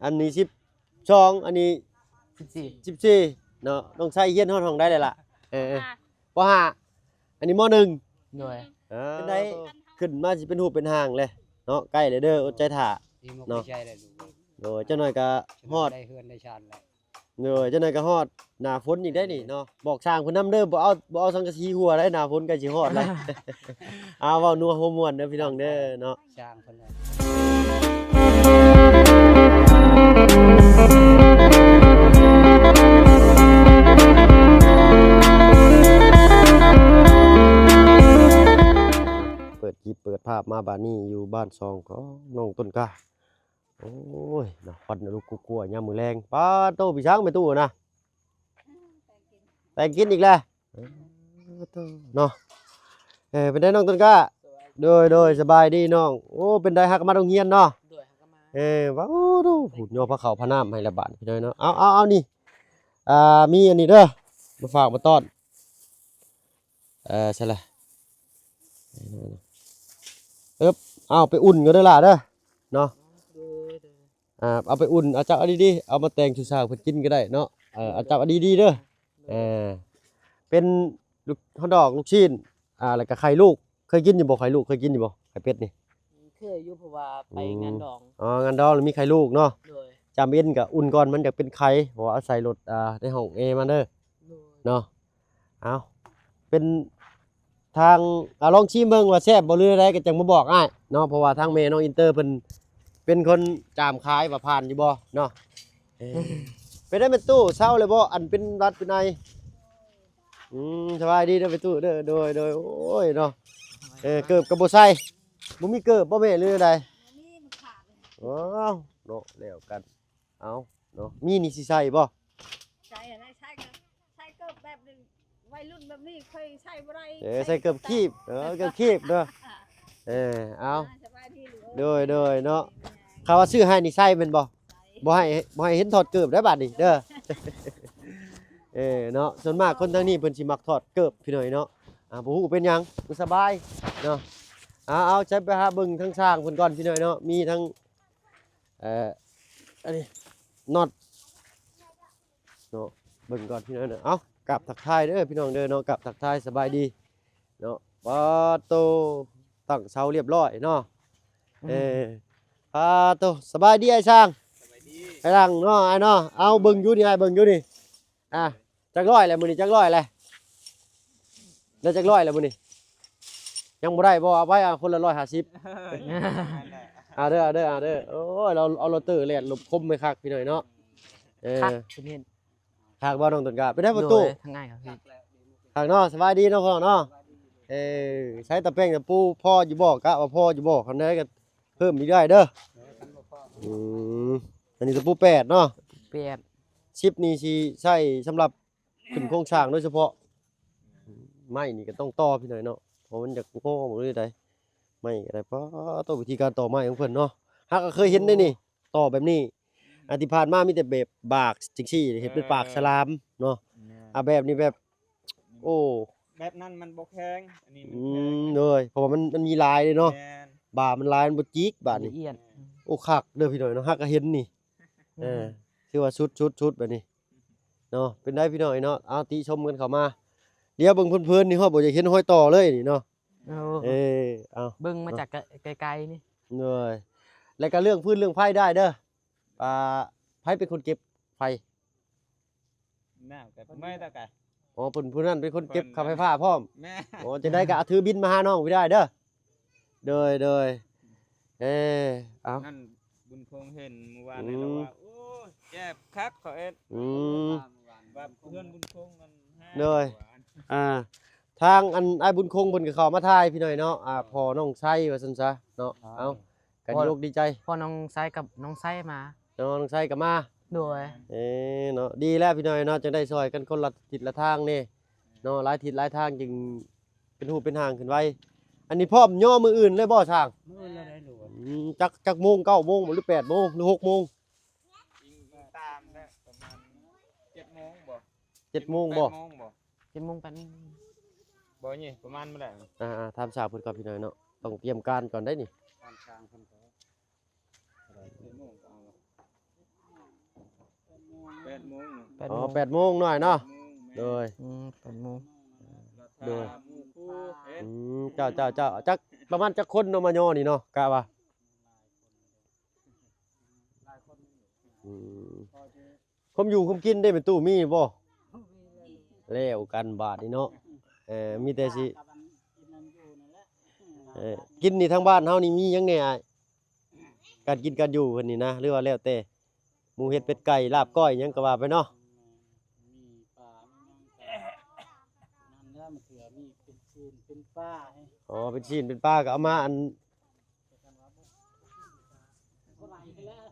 ອັນນີ້ສິບສອງ ອັນນີ້ສິບສີ່ ສິບສີ່ເນາະ. ນ້ອງໄຊຮຽນຮອດຫ້ອງໃດແລ້ວລະ? ເອີ ປໍຫ້າ ປ.ຫ້າ ອັນນີ້ ມໍໜຶ່ງ ໂດຍ. ເອີ ເປັນໃດ ຂຶ້ນມາຊິເປັນຮູບເປັນຮ່າງແລ້ວເນາະ. ໃກ້ແລ້ວເດີ ອົດໃຈຖ້າເນາະ. ໂດຍ ຈັກໜ້ອຍກໍຮອດ ໄດ້ເຮືອນໄດ້ຊານແລ້ວ. ໂດຍ ຈັກໜ້ອຍກໍຮອດໜ້າຝົນອີກໄດ໋ນີ້ເນາະ. ບອກຊ່າງເພິ່ນນຳເດີ ບໍ່ເອົາ ບໍ່ເອົາສັງກະສີຫົວໄດ໋ ໜ້າຝົນໃກ້ຊິຮອດແລ້ວ. ເອົາ ເວົ້ານົວຫົວມ່ວນເດີພີ່ນ້ອງເດີເນາະ. ຊ່າງເພິ່ນເລີຍ ເປີດຄລິບເປີດພາບມາບາດນີ້ ຢູ່ບ້ານຊ່ອງຂອງນ້ອງຕົ້ນກ້າ. ໂອ້ຍເນາະ ຄວັນລຸກກົວໆຍາມມື້ແລງ. ປາໂຕ ພີ່ຊ້າງແມ່ຕູ້ນະ ແຕ່ງກິນອີກແລ້ວ ເອີ ເນາະ. ເອີ ເປັນໃດນ້ອງຕົ້ນກ້າ? ໂດຍ ໂດຍ ສະບາຍດີນ້ອງ. ໂອ້ ເປັນໃດ ຫາກະມາໂຮງຮຽນເນາະ? ໂດຍ ຫາກະມາ. ເອີ ວ້າວ ໂອ້ໂດ ຫຸດຍໍພາເຂົ້າພານ້ຳໃຫ້ລະບາດພີ່ນ້ອງເນາະ. ເອົາ ເອົາ ເອົາ ນີ້ ອ່າ ມີອັນນີ້ເດີ ມາຝາກມາຕ້ອນ. ເອີ ໃສ່ລະ ເອີບ ເອົາໄປອຸ່ນກ່ອນເດີຫຼ້າເດີເນາະ. ໂດຍ ໂດຍ. ອ່າ ເອົາໄປອຸ່ນ ເອົາຈັບເອົາດີໆ ເອົາມາແຕ່ງສູ່ສາວເພິ່ນກິນກໍໄດ້ເນາະ. ເອີ ເອົາຈັບເອົາດີໆເດີ. ເອີ ເປັນລູກ ຮອດດອກ ລູກຊີ້ນ ອ່າ ແລ້ວກໍໄຂ່ລູກ. ເຄີຍກິນຢູ່ບໍ່ໄຂ່ລູກ? ເຄີຍກິນຢູ່ບໍ່ໄຂ່ເປັດນີ້? ເຄີຍຢູ່ ເພາະວ່າໄປ ອືມ ງານດອງ. ອໍ ງານດອງແລ້ວມີໄຂ່ລູກເນາະ. ໂດຍ. ຈຳເອັນກໍອຸ່ນກ່ອນ ມັນຈະເປັນໄຂ່ ເພາະວ່າອາໄສລົດ ອ່າ ໃນຫ້ອງແອມາເດີ. ໂດຍ. ເນາະ ເອົາ ເປັນທາງ ເອົາ ລອງຊີມເບິ່ງວ່າແຊບບໍ່ຫຼືໃດ ກໍຈັ່ງມາບອກອ້າຍເນາະ. ເພາະວ່າທາງແມ່ນ້ອງອິນເຕີເພິ່ນເປັນຄົນຈາມຂາຍວ່າຜ່ານຢູ່ບໍ່ເນາະ. ເອີ ເປັນໄດແມ່ຕູ້ ເຊົາແລ້ວບໍ່? ອັນເປັນຫວັດເປັນໄອ. ອືມ ສະບາຍດີເດີແມ່ຕູ້ເດີ. ໂດຍ ໂດຍ. ໂອ້ຍເນາະ ເອີ ເກີບກໍບໍ່ໃສ່ ບໍ່ມີເກີບບໍ່ແມ່ ຫຼືໃດ? ບໍ່ມີ ມັນຂາດ. ວ້າວ ເນາະ ແລ້ວກັນ. ເອົາເນາະ ມີນີ້ຊິໃສ່ບໍ່? ໃສ່ຫັ້ນແຫຼະ ໃສ່ກໍໃສ່ເກີບແບບນີ້ ໄວລຸ້ນແບບນີ້ຄ່ອຍໃສ່ບໍ່ໄດ້. ເອີ ໃສ່ເກີບຄີບ ເອີ ເກີບຄີບເນາະ. ເອີ ເອົາ ສະບາຍດີລູກເອີຍ. ໂດຍ ໂດຍເນາະ. ເຂົາວ່າຊື້ໃຫ້ນີ້ໃສ່ແມ່ນບໍ່? ໃສ່ ບໍ່ໃຫ້ ບໍ່ໃຫ້ເຫັນຖອດເກີບໄດ໋ບາດນີ້ເດີ. ເອີ ເນາະ ສ່ວນມາກຄົນທາງນີ້ເພິ່ນຊິມັກຖອດເກີບພີ່ນ້ອງເນາະ. ອ່າ ບໍ່ຮູ້ເປັນຫຍັງ ມັນສະບາຍເນາະ. ເອົາ ເອົາ ໃສ່ໄປຫາເບິ່ງທາງຊ່າງເພິ່ນກ່ອນພີ່ນ້ອງເນາະ. ມີທັງ ເອີ ອັນນີ້ ນັອດເນາະ ເບິ່ງກ່ອນພີ່ນ້ອງເນາະ. ເອົາ ກາບທັກທາຍເດີພີ່ນ້ອງເດີເນາະ ກາບທັກທາຍສະບາຍດີເນາະ. ປາໂຕ ຕັ້ງເສົາລຽບລ້ອຍເນາະ. ເອີ ປາໂຕ ສະບາຍດີອ້າຍຊ່າງ. ສະບາຍດີ ອ້າຍຫຼັງເນາະ ອ້າຍເນາະ. ເອົາ ເບິ່ງຢູ່ນີ້ ອ້າຍເບິ່ງຢູ່ນີ້ ອ່າ ຈັກຮ້ອຍແລ້ວມື້ນີ້ ຈັກຮ້ອຍແລ້ວ? ໄດ້ຈັກຮ້ອຍແລ້ວມື້ນີ້? ຍັງບໍ່ໄດ້ບໍ່? ເອົາໄວ້ ເອົາຄົນລະຮ້ອຍຫ້າສິບ. ເອົາເດີ ເອົາເດີ ເອົາເດີ. ໂອ້ຍ ເອົາ ເອົາໂຣເຕີແລ່ນຫຼົບຄົມໄປຄັກພີ່ນ້ອງເນາະ. ເອີ ຄັກ ເຫັນ ຄັກບໍ່ນ້ອງຕົ້ນກ້າ? ເປັນໄດປະຕູ? ໂດຍ ທາງງ່າຍຄັບພີ່. ຄັກເນາະ ສະບາຍດີເນາະພໍ່ເນາະ. ເອີ ໃຊ້ຕະແປ້ງຕະປູພໍຢູ່ບໍ່? ກະວ່າພໍຢູ່ບໍ່? ຄັນໃດກໍເພີ່ມອີກໄດ້ເດີ. ອືມ ອັນນີ້ຕະປູແປດເນາະ. ແປດ ສິບນີ້ຊິໃຊ້ສຳລັບ ຂຶ້ນໂຄງສ້າງໂດຍສະເພາະ. ໄມ້ນີ້ກໍຕ້ອງຕໍ່ພີ່ນ້ອງເນາະ ເພາະມັນຢາກງໍບໍ່ໄດ້ໃດ ໄມ້ກໍໄດ້. ປາໂຕ ວິທີການຕໍ່ໄມ້ຂອງເພິ່ນເນາະ ຫາກກໍເຄີຍເຫັນໄດ໋ນີ້ ຕໍ່ແບບນີ້. ອັນທີ່ຜ່ານມາມີແຕ່ແບບບາກຈັ່ງຊີ້ ເຮັດເປັນປາກສະຫຼາມເນາະ. ແມ່ນ ອ່າ ແບບນີ້ແບບ ໂອ້ ແບບນັ້ນມັນບໍ່ແຂງ ອັນນີ້ມັນແຂງ. ອືມ ໂດຍ ເພາະວ່າມັນ ມັນມີລາຍເດ້ເນາະ. ແມ່ນ ບາມັນລາຍ ມັນບໍ່ຈິກບາດນີ້. ລະອຽດ. ໂອ້ ຄັກເດີພີ່ນ້ອງເນາະ ຫາກກໍເຫັນນີ້. ເອີ ຖືວ່າສຸດໆໆ ບາດນີ້ ເນາະ. ເປັນໄດພີ່ນ້ອງເອີຍເນາະ ເອົາ ຕິຊົມກັນເຂົ້າມາ. ດຽວເບິ່ງເພີນໆນີ້ ຮອດບໍ່ຢາກເຫັນຮອຍຕໍ່ເລີຍນີ້ເນາະ. ໂອ້ ເອີ ເອົາ ເບິ່ງມາຈາກໄກໆນີ້. ໂດຍ ແລ້ວກໍເລື່ອງຟືນເລື່ອງໄຟໄດ້ເດີ. ອ່າ ໃຜເປັນຄົນເກັບໄຟ? ນ້າກໍເມື່ອຍແລ້ວກະ ອໍ ເພິ່ນຜູ້ນັ້ນເປັນຄົນເກັບຄ່າໄຟຟ້າພ້ອມ. ແມ່ນ ໂອ້ ຈັ່ງໃດກໍເອົາຖືບິນມາຫານ້ອງພີ່ໄດ້ເດີ. ໂດຍ ໂດຍ ເອີ ເອົາ ນັ້ນບຸນຄົງເຫັນມື້ວານນີ້ ອືມ ລາວວ່າ ໂອ້ຍ ແຈບຄັກເຂົາເອີ້ນ. ອືມ ວ່າເພື່ອນບຸນຄົງມັນແຮງ. ໂດຍ ກວ່າ ອ່າ ທາງອັນອ້າຍບຸນຄົງເພິ່ນກໍເຂົ້າມາຖ່າຍພີ່ນ້ອງເນາະ. ອ່າ ພໍ່ນ້ອງໄຊວ່າຊັ້ນຊະເນາະ. ເອົາ ກໍດີອົກດີໃຈ ພໍ່ນ້ອງໄຊກັບນ້ອງໄຊມາ. ເນາະ ນ້ອງໄຊກໍມາ. ໂດຍ ເອີ ເນາະ ດີແລ້ວພີ່ນ້ອງເນາະ ຈັ່ງໄດ້ຊ່ອຍກັນຄົນລະທິດລະທາງແດ່ເນາະ ຫຼາຍທິດຫຼາຍທາງຈຶ່ງ ເປັນຮູບເປັນຮ່າງຂຶ້ນໄວ. ອັນນີ້ພ້ອມຍໍມື້ອື່ນເລີຍບໍ່ຊ່າງ? ມື້ອື່ນເລີຍໄດ້ຫຼວງ. ອືມ ຈັກ ຈັກໂມງ ເກົ້າໂມງບໍ່ ຫຼື ແປດໂມງ ຫຼື ຫົກໂມງ? ອີງຕາມແລ້ວ ປະມານເຈັດໂມງບໍ່? ເຈັດໂມງບໍ່? ແປດໂມງບໍ່? ເຈັດໂມງ ແປດໂມງບໍ່? ນີ້ປະມານມື້ໃດ? ອ່າໆ ຖາມຊ່າງເພິ່ນກ່ອນພີ່ນ້ອງເນາະ ຕ້ອງຕຽມການກ່ອນໄດ໋ນີ້. ຖາມຊ່າງເພິ່ນກ່ອນ. ເຈັດໂມງກໍເອົາ ເ ອໍ ແປດໂມງໜ້ອຍເນາະ. ໂດຍ ອືມ ແປດໂມງ ໂດຍ ອືມ ເຈົ້າ ເຈົ້າ ເຈົ້າ ຈັກປະມານຈັກຄົນເນາະ ມາຍໍນີ້ເນາະ ກະວ່າ ອືມ ຄວາມຢູ່ຄວາມກິນເດ້ ແມ່ຕູ້ມີບໍ່? ແລ້ວກັນບາດນີ້ເນາະ ເອີ ມີແຕ່ຊິ ເອີ ກິນນີ້ທາງບ້ານເຮົານີ້ມີຫຍັງແດ່ອ້າຍ? ການກິນການຢູ່ເພິ່ນນີ້ນະ ຫຼືວ່າແລ້ວແຕ່ ໝູເຫັດເປັດໄກ່ ລາບກ້ອຍຫຍັງກໍວ່າໄປເນາະ. ມີປາ ມີຫຍັງກໍນັ້ນແຫຼະ ມັນເຖື່ອມີເປັນຊີ້ນເປັນປາໃຫ້ ອໍ ເປັນຊີ້ນເປັນປາກໍເອົາມາອັນ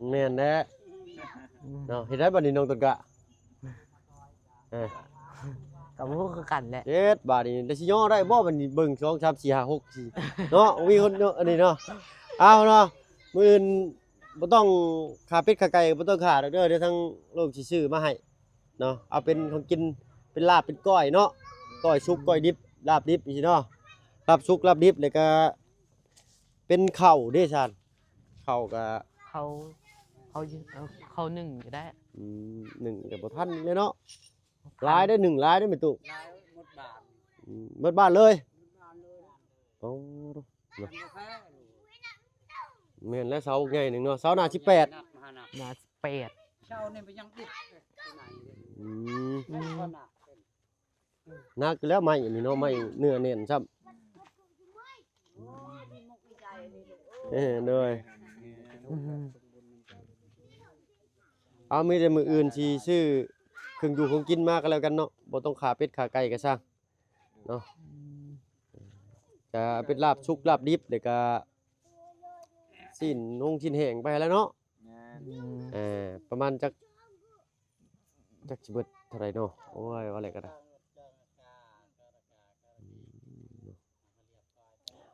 ແມ່ນແຫຼະ ອືມ ເນາະ. ເຮັດໄດ້ບັດນີ້ນ້ອງຕົ້ນກະ ເອີ ກໍບໍ່ຮູ້ຄືກັນແຫຼະ ເຮັດບາດນີ້ ແລ້ວຊິຍໍໄດ້ບໍ່ບັດນີ້? ເບິ່ງ ສອງ ສາມ ສີ່ ຫ້າ ຫົກ ສີ່ ເນາະ ມີຄົນເນາະ ອັນນີ້ເນາະ. ເອົາເນາະ ມື້ອື່ນບໍ່ຕ້ອງຂ້າເປັດຂ້າໄກ່ ບໍ່ຕ້ອງຂ້າດອກເດີ ດຽວທາງລູກຊິຊື້ມາໃຫ້ເນາະ. ເອົາເປັນຂອງກິນ ເປັນລາບເປັນກ້ອຍເນາະ ກ້ອຍສຸກກ້ອຍດິບ ລາບດິບຈັ່ງຊີ້ເນາະ ລາບສຸກລາບດິບ ແລ້ວກະ ເປັນເຂົ້າເດ້ຊັ້ນ ເຂົ້າກະ ເຂົ້າ ເຂົ້າ ເອີ ເຂົ້າໜຶ້ງກໍໄດ້ ອືມ ໜຶ້ງກໍບໍ່ທັນແລ້ວເນາະ ບໍ່ທັນ ຫຼາຍເດ້ ໜຶ້ງຫຼາຍເດ້ແມ່ຕູ້ ຫຼາຍໝົດບ້ານ ອືມ ໝົດບ້ານເລີຍ ໝົດບ້ານເລີຍ ໂອ້ ເນາະ ແມ່ນແລ້ວ ເສົາໃຫຍ່ໜຶ່ງເນາະ ເສົາໜ້າສິບແປດ ໜ້າສິບແປດ ເສົານີ້ມັນຍັງຕິດ ອືມ ອືມ ໜັກຢູ່ແລ້ວໄມ້ອັນນີ້ເນາະ ໄມ້ເນື້ອແໜ້ນຊ້ຳ ເອີ ໂດຍ ອືມ ເອົາ ມີແຕ່ມື້ອື່ນຊິຊື້ເຄື່ອງຢູ່ຂອງກິນມາກໍແລ້ວກັນເນາະ ບໍ່ຕ້ອງຂ້າເປັດຂ້າໄກ່ກໍຊ່າງເນາະ ອືມ ກະເປັນລາບສຸກລາບດິບ ແລ້ວກະຊີ້ນຫົງຊີ້ນແຫ້ງໄປຫັ້ນແຫຼະເນາະ ແມ່ນ ອືມ ເອີ ປະມານຈັກ ຈັກຊິເບິດເທົ່າໃດເນາະ ໂອ້ຍ ວ່າແລ້ວກໍໄດ້ ອືມ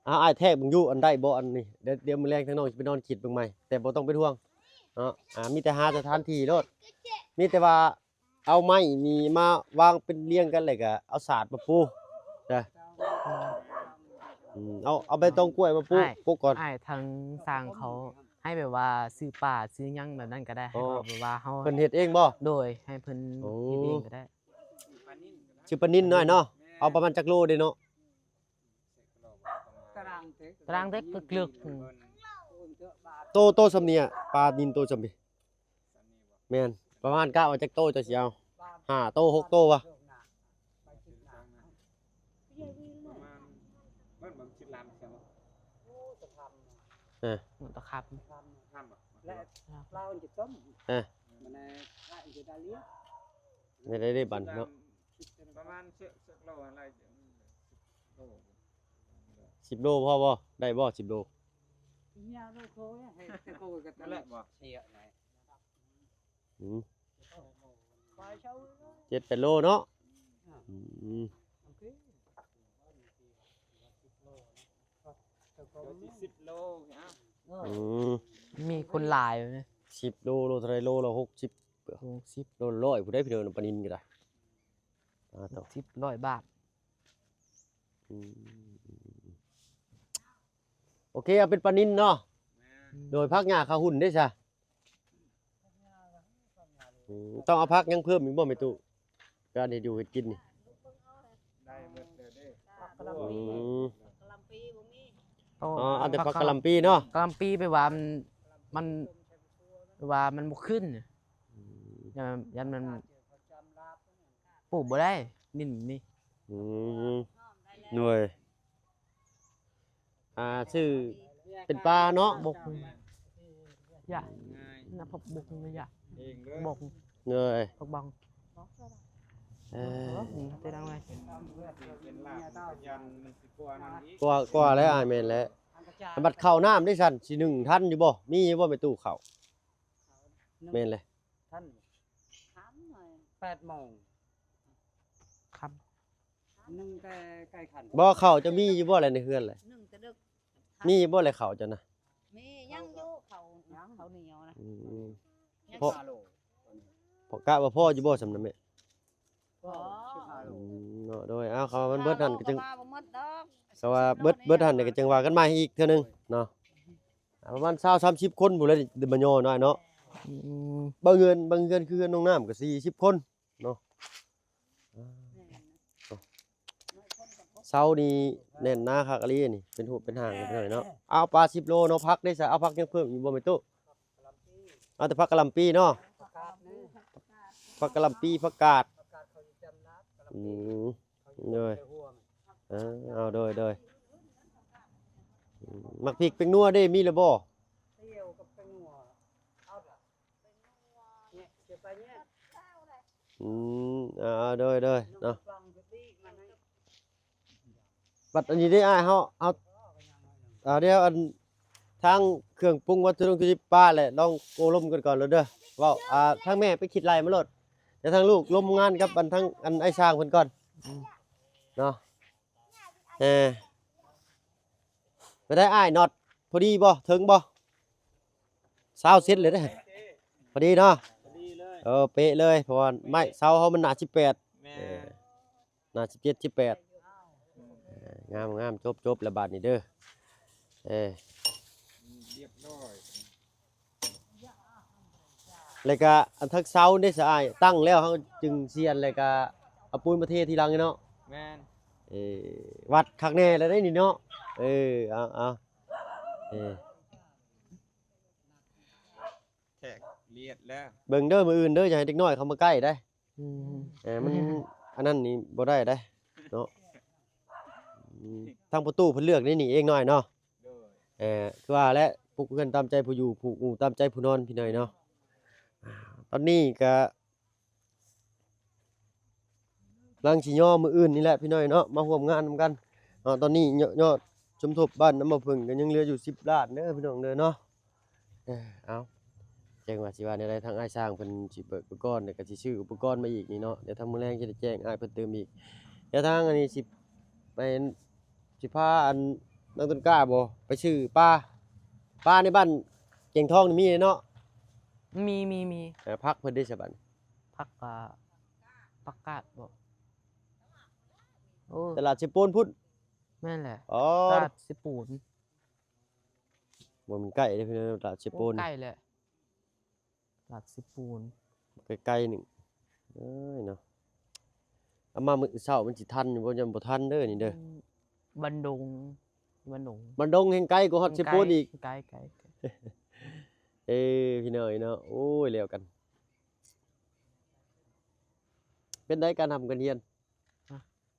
ເອົາ ອ້າຍແທກເບິ່ງຢູ່ ອັນໃດບໍ່ອັນນີ້ ດຽວ ດຽວມື້ແລງທາງນ້ອງຊິໄປນອນຄິດເບິ່ງໃໝ່ ແຕ່ບໍ່ຕ້ອງເປັນຫ່ວງເນາະ ອ່າ ມີແຕ່ຫາສະຖານທີ່ໂລດ ມີແຕ່ວ່າເອົາໄມ້ນີ້ມາວາງເປັນລຽງກັນ ແລ້ວກໍເອົາສາດມາປູເດີ ອືມ ເອົາ ເອົາໃບຕອງກ້ວຍມາປູ ອ້າຍ ປູກ່ອນ ອ້າຍ ທາງຊ່າງເຂົາໃຫ້ແບບວ່າຊື້ປາຊື້ຫຍັງແບບນັ້ນກໍໄດ້ ອໍ ໃຫ້ແບບວ່າເຮົາ ເພິ່ນເຮັດເອງບໍ່? ໂດຍ ໃຫ້ເພິ່ນ ໂອ້ ເຮັດເອງກໍໄດ້ ຊື້ປານິນນ້ອຍເນາະ ແມ່ນ ເອົາປະມານຈັກໂລເດ້ເນາະ? ຕາລາງເຕັກ ຕາລາງເຕັກເລິກໆ ອືມ ໂຕ ໂຕສ່ຳນີ້ ປານິນໂຕສ່ຳນີ້ ແມ່ນ ປະມານກະວ່າຈັກໂຕເຈົ້າຊິເອົາ ຫ້າໂຕ ຫົກໂຕວະ? ປະມານ ເບິ່ງ ເບິ່ງ ສິບລ້ານ ເອີ ຕະຄຳ ຕະຄຳ ແລະ ລາວຈະຕົ້ມ ເອີ ມັນນະ ລະ ຈະດາເລຍ ໄດ້ ໄດ້ບັນເນາະ ປະມານ ສິບ ສິບໂລ ສິບໂລພໍບໍ່? ໄດ້ບໍ່ ສິບໂລ? ອືມ ເຈັດແປດໂລເນາະ ອືມ ສິບໂລ ອືມ ມີຄົນຫຼາຍເລີຍ ສິບໂລ ໂລເທົ່າໃດ? ໂລລະຫົກສິບ ຫົກສິບ ໂລລະຮ້ອຍ ຜູ້ໃດພີ່ນ້ອງ ປານິນກໍໄດ້ ອ່າ ຫົກສິບ ຮ້ອຍບາດ ອືມ ໂອເຄ ເອົາເປັນປານິນເນາະ ແມ່ນ ໂດຍ ຜັກຫຍ້າຂາຫຸ່ນເດ້ຊະ ອືມ ຕ້ອງເອົາຜັກຫຍັງເພີ່ມອີກບໍ່ແມ່ຕູ້? ການເຮັດຢູ່ເຮັດກິນນີ້ ໄດ້ໝົດເລີຍເດ້ ອືມ ກະຫຼ່ຳປີບໍ່ມີ ອໍ ເອົາແຕ່ຜັກກະຫຼ່ຳປີເນາະ ກະຫຼ່ຳປີແປວ່າມັນ ມັນ ແປວ່າມັນບໍ່ຂຶ້ນ ອືມ ຢ້ານ ຢ້ານມັນປູກບໍ່ໄດ້ ດິນນີ້ ອືມ ໂດຍ ອ່າ ຊື້ເປັນປາເນາະ ບົກຢາ ນະ ຜັກບົກນີ້ຢາ ເອງເລີຍ ບົກ ເລີຍ ຜັກບັງ ເອີ ເປັນຫຍັງໄງ ກວ່າ ກວ່າແລ້ວ ອ້າຍ ແມ່ນແລ້ວ ບັດເຂົ້ານ້ຳເດ້ຊັ້ນ ຊິໜຶ້ງທັນຢູ່ບໍ່? ມີຢູ່ບໍ່ແມ່ຕູ້ເຂົ້າ? ແມ່ນແຫຼະ ທັນ ແປດໂມງຄ່ຳ ໜຶ້ງແຕ່ໄກ່ຂັນ ບໍ່ ເຂົ້າຈະມີຢູ່ບໍ່ແຫຼະໃນເຮືອນແຫຼະ? ໜຶ້ງແຕ່ດຶກ ມີຢູ່ບໍ່ແຫຼະເຂົ້າເຈົ້ານະ? ມີ ຍັງຢູ່ ເຂົ້າ ເຂົ້າໜຽວນະ ອືມ ຍັງ ພໍ ກະວ່າພໍຢູ່ບໍ່ສ່ຳນັ້ນແມ່? ພໍ ອືມ ເນາະ ໂດຍ ເອົາ ເຂົ້າມັນເບິດຫັ້ນກໍຈຶ່ງ ມາບໍ່ໝົດດອກ ສະວ່າເບິດ ເບິດຫັ້ນກໍຈຶ່ງວ່າກັນໃໝ່ອີກເທື່ອໜຶ່ງເນາະ ອ່າ ປະມານຊາວສາມສິບຄົນພຸ້ນແຫຼະ ໄດ້ມາຍໍນ້ອຍເນາະ ອືມ ບາງເຮືອນ ບາງເຮືອນຄືເຮືອນນ້ອງນ້ຳກໍສີ່ສິບຄົນ ເນາະ. ອາ ເສົານີ້ແໜ້ນໜາຄັກອີ່ຫຼີນີ້ ເປັນຮູບເປັນຮ່າງເລີຍເນາະ. ເອົາປາສິບໂລເນາະ. ຜັກເດ້ຊະ? ເອົາຜັກຍັງເພີ່ມອີກບໍ່ແມ່ຕູ້? ເອົາແຕ່ຜັກກະຫຼ່ຳປີເນາະ. ຜັກກະຫຼ່ຳປີ ຜັກກາດ. ອືມ ໂດຍ ເອີ ເອົາ ໂດຍ ໂດຍ. ອືມ ໝາກພິກແປ້ງນົວເດ້ ມີແລ້ວບໍ່? ອືມ ເອົາ ໂດຍ ໂດຍເນາະ. ບັດອັນນີ້ເດ້ອ້າຍ ເຮົາ ເຮົາ ອ່າ ດຽວອັນ ທາງເຄື່ອງປຸງ ວັດຖຸດິບປາແຫຼະ ລອງໂອ້ລົມກັນກ່ອນໂລດເດີ. ເວົ້າ ອ່າ ທາງແມ່ໄປຄິດໄລ່ມາໂລດ ດຽວທາງລູກລົມງານກັບອັນ ທາງອັນອ້າຍຊ່າງເພິ່ນກ່ອນ ອືມ ເນາະ. ເອີ ໄປໄດ້ອ້າຍ ນັອດພໍດີບໍ່? ເຖິງບໍ່? ຊາວເຊັນເລີຍເດ້ ພໍດີເນາະ. ພໍດີເລີຍ ເອີ ເປະເລີຍ ເພາະວ່າໄມ້ເສົາເຮົາມັນໜ້າສິບແປດ ແມ່ນ ເອີ ໜ້າສິບເຈັດ ສິບແປດ. ເອີ ງາມໆ ຈົບໆ ແລ້ວບາດນີ້ເດີ. ເອີ ຮຽບຮ້ອຍ. ແລ້ວກະອັນທັກເສົາເດ້ຊະອ້າຍ ຕັ້ງແລ້ວເຮົາຈຶ່ງສຽນ ແລ້ວກະເອົາປູນມາເທທີຫຼັງເນາະ. ແມ່ນ ເອີ ວັດຄັກແນ່ແລ້ວເດ້ນີ້ເນາະ. ເອີ ເອົາໆ ເອີ ແທກລຽດແລ້ວ. ເບິ່ງເດີ ມື້ອື່ນເດີ ຢ່າໃຫ້ເດັກນ້ອຍເຂົ້າມາໃກ້ເດ້. ອືມ ເອີ ມັນ ອັນນັ້ນນີ້ບໍ່ໄດ້ເດ້ເນາະ. ອືມ ທາງພໍ່ຕູ້ເພິ່ນເລືອກໃນນີ້ເອງໜ້ອຍເນາະ. ໂດຍ ເອີ ຄືວ່າແຫຼະ ປູກເຮືອນຕາມໃຈຜູ້ຢູ່ ຜູກຫູຕາມໃຈຜູ້ນອນ ພີ່ນ້ອງເນາະ. ອາ ຕອນນີ້ກະ ຫຼັງຊິຍໍມື້ອື່ນນີ້ແຫຼະ ພີ່ນ້ອງເນາະ ມາຮ່ວມງານນຳກັນເນາະ. ຕອນນີ້ຍອດ ຍອດສົມທົບບ້ານນ້ຳມະເຜິ້ງກໍຍັງເຫຼືອຢູ່ສິບລ້ານເດີ ພີ່ນ້ອງເດີເນາະ. ເອີ ເອົາ ແຈ້ງວ່າຊິວ່າແນວໃດ ທາງອ້າຍຊ່າງເພິ່ນຊິເບີກເບິກກ່ອນ ແລ້ວກໍຊິຊື້ອຸປະກອນມາອີກນີ້ເນາະ. ດຽວທາງມື້ແລງຊິໄດ້ແຈ້ງອ້າຍເພິ່ນຕື່ມອີກ. ດຽວທາງອັນນີ້ຊິໄປ ຊິພາອັນນາງຕົ້ນກ້າບໍ່ ໄປຊື້ປາ ປາໃນບ້ານແກ້ງທອງນີ້ມີເນາະ. ມີ ມີ ມີ ເອີ ຜັກເພິ່ນເດ້ສະບັດ? ຜັກກະ ຜັກກາດບໍ່? ໂອ້ ຕະຫຼາດເຊໂປນພຸ້ນ. ແມ່ນແຫຼະ ອໍ ຕະຫຼາດເຊໂປນ. ບໍ່ແມ່ນໃກ້ເດ້ພີ່ນ້ອງ ຕະຫຼາດເຊໂປນ ໂອ້ ໃກ້ແຫຼະ ຕະຫຼາດເຊໂປນ ໃກ້ໆ ໜຶ່ງ. ເອີຍເນາະ ເອົາມາມື້ເຊົ້າມັນຊິທັນຢູ່ບໍ່? ຍັງບໍ່ທັນເດີນີ້ເດີ. ອືມ ບັນດົງ ບັນດົງ ບັນດົງແຮ່ງໄກກວ່າຮອດເຊໂປນອີກ. ໃກ້ ໃກ້ ໃກ້ ເອີ ພີ່ນ້ອງເອີຍເນາະ ໂອ້ຍ ແລ້ວກັນ. ເປັນໃດການຮ່ຳການຮຽນ?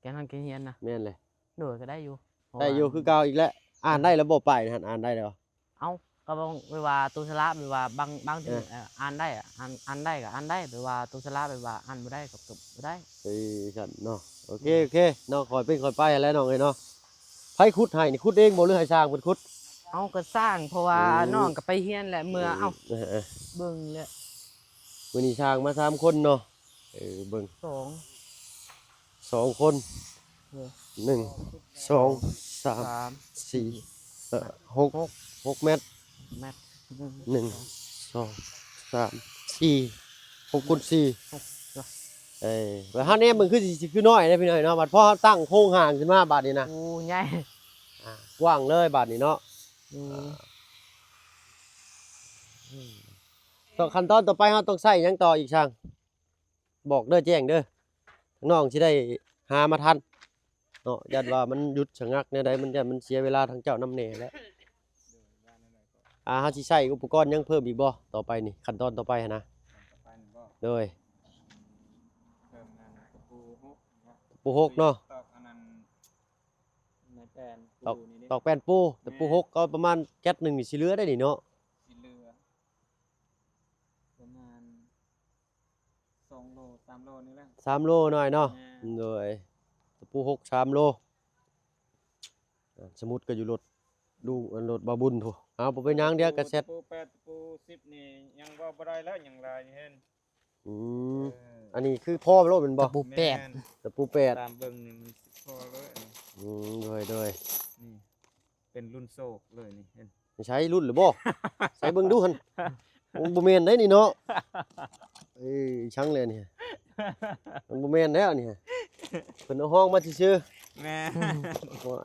ການຮ່ຳການຮຽນນະ? ແມ່ນແຫຼະ ໂດຍ ກໍໄດ້ຢູ່ ໄດ້ຢູ່ຄືເກົ່າອີກແຫຼະ. ອ່ານໄດ້ແລ້ວບໍ່? ປ້າຍຫັ້ນອ່ານໄດ້ແລ້ວ. ເອົ້າ ກໍແບບວ່າໂຕສະຫຼະ ແບບວ່າບາງ ບາງທີ ເອີ ເອີ ອ່ານໄດ້ອະ ອ່ານ ອ່ານໄດ້ກໍອ່ານໄດ້ ແບບວ່າໂຕສະຫຼະ ແບບວ່າອ່ານບໍ່ໄດ້ກໍ ກໍບໍ່ໄດ້. ເອີ ຊັ້ນເນາະ ໂອເຄ ໂອເຄເນາະ ຄ່ອຍເປັນຄ່ອຍໄປຫັ້ນແຫຼະນ້ອງເອີຍເນາະ. ໃຜຂຸດໃຫ້ນີ້ ຂຸດເອງບໍ່ ຫຼືໃຫ້ຊ່າງເພິ່ນຂຸດ? ເອົາ ກໍຊ່າງ ເພາະວ່າ ອືມ ນ້ອງກໍໄປຮຽນແຫຼະ ເມື່ອ ອືມ ເອົ້າ ເອີ ເອີ ເບິ່ງແຫຼະ. ມື້ນີ້ຊ່າງມາສາມຄົນເນາະ. ເອີ ເບິ່ງ ສອງ ສອງຄົນ ເອີ ໜຶ່ງ ສອງ ສາມ ສາມ ສີ່ ສີ່ ເອີ ຫົກ ຫົກ ຫົກແມັດ ແມັດ ໜຶ່ງ ໜຶ່ງ ສອງ ສອງ ສາມ ສີ່ ຫົກຄູນສີ່ ຫົກ ເອີ ແລ້ວເຮົາແນມເບິ່ງຄືຊິ ຊິຄືນ້ອຍເດ້ພີ່ນ້ອງເນາະ. ບັດພໍເຮົາຕັ້ງໂຄງຮ່າງຂຶ້ນມາບາດນີ້ນະ ໂອ້ ໃຫຍ່ ອ່າ ກວ້າງເລີຍບາດນີ້ເນາະ. ອືມ ອ່າ ຂັ້ນຕອນຕໍ່ໄປເຮົາຕ້ອງໃຊ້ຫຍັງຕໍ່ອີກຊ່າງ? ບອກເດີ ແຈ້ງເດີ ທາງນ້ອງຊິໄດ້ຫາມາທັນເນາະ. ຢ້ານວ່າມັນຢຸດຊະງັກແນວໃດ ມັນ ຢ້ານມັນເສຍເວລາທາງເຈົ້ານຳແດ່ແຫຼະ. ອ່າ ເຮົາຊິໃຊ້ອຸປະກອນຫຍັງເພີ່ມອີກບໍ່ ຕໍ່ໄປນີ້ ຂັ້ນຕອນຕໍ່ໄປຫັ້ນນະ? ຂັ້ນຕອນຕໍ່ໄປນີ້ບໍ່? ໂດຍ ເພີ່ມອັນຕະປູຫົກເນາະ ຕະປູຫົກເນາະ ຕອກອັນນັ້ນ ໃນແປ້ນປູນີ້ເດ້ ຕອກແປ້ນປູ ຕະປູຫົກ ແມ່ນ ກໍປະມານແກັດໜຶ່ງນີ້ຊິເຫຼືອໄດ໋ນີ້ເນາະ ຊິເຫຼືອປະມານ ສອງໂລ ສາມໂລນີ້ແຫຼະ ສາມໂລນ້ອຍເນາະ. ແມ່ນ ໂດຍ ຕະປູຫົກ ສາມໂລ. ອ່າ ສະໝຸດກໍຢູ່ລົດ ລູກອັນລົດບ່າວບຸນພຸ້ນ. ເອົາ ບໍ່ເປັນຫຍັງ ດຽວກໍແຊັດ ຕະປູແປດ ຕະປູສິບນີ້ຍັງເວົ້າບໍ່ໄດ້ແລ້ວ ຍັງຫຼາຍເຫັນ. ອືມ ເອີ ອັນນີ້ຄືພໍໂລດແມ່ນບໍ່? ຕະປູແປດ ແມ່ນ ຕະປູແປດ ຕາມເບິ່ງນີ້ມັນພໍເລີຍ. ອືມ ໂດຍ ໂດຍ ນີ້ ເປັນລຸ້ນໂຊກເລີຍນີ້ ເຫັນ ໃສລຸ້ນຫຼືບໍ່? ໃສເບິ່ງດູຫັ້ນ. ໂອ້ ບໍ່ແມ່ນໄດ໋ນີ້ເນາະ. ເອີຍ ຊ່າງແລ້ວນີ້ ມັນບໍ່ແມ່ນແລ້ວນີ້ ເພິ່ນເອົາຮອງມາຊື່ໆ. ແມ່ນ